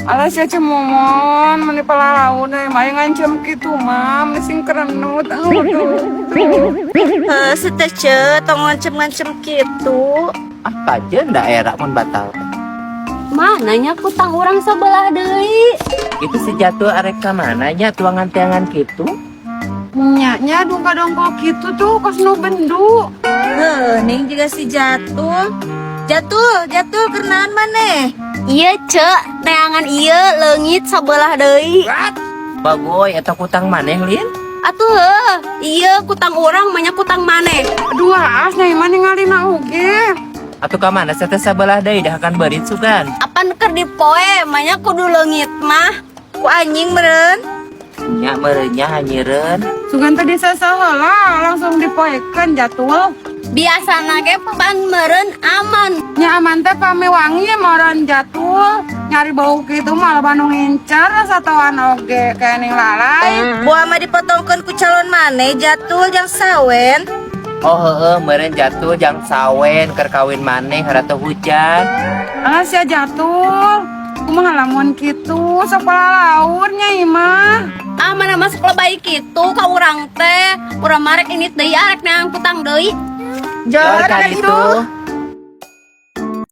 Alah sia Ceu Momon, meni palalaun we mah ngancem kitu mah, meni sing kerenut. Aduh. Heuh, teh Ce, tong ngancem-ngancem kitu. Ah, kajeun da era mun batal. Mana nya kutang urang sebelah deui? Itu si Jatuh arek ka mana nya tuangan-tiangan kitu? Nya nya dongka-dongkol kitu tuh kos nu bendu. Heuh, ning juga si Jatul. Jatul, Jatul keur naon maneh? Iya Ce, neangan ieu leungit sebelah deui. Bagoy eta kutang maneh, Lin? Atuh heuh, iya kutang urang mah nya kutang maneh. Aduh, aas nya mah ningalina oge. Atuh ka mana teh sabelah deui dah akan beurit sugan. Apan keur dipoe mah nya kudu leungit mah. Ku anjing meureun. Nya meureun nya hanyireun. Sugan tadi heula langsung dipoekeun, Jatul. Biasana ge pan meureun aman. Nya aman teh pami wangi meureun, Jatul. Nyari bau kitu mah loba nu ngincer satoan oge kayak ning lalai. Buah mah dipotongkeun ku calon maneh, Jatul, jang sawen. Oh heeh, meureun Jatuh jang sawen keur kawin maneh ratu hujan. Alah sia Jatul. Kumaha lamun kitu sok palalaur nya ieu mah. Ah, mana masuk lebay kitu ka urang teh. Urang marek ini deui arek neang kutang deui. Jor ka ditu.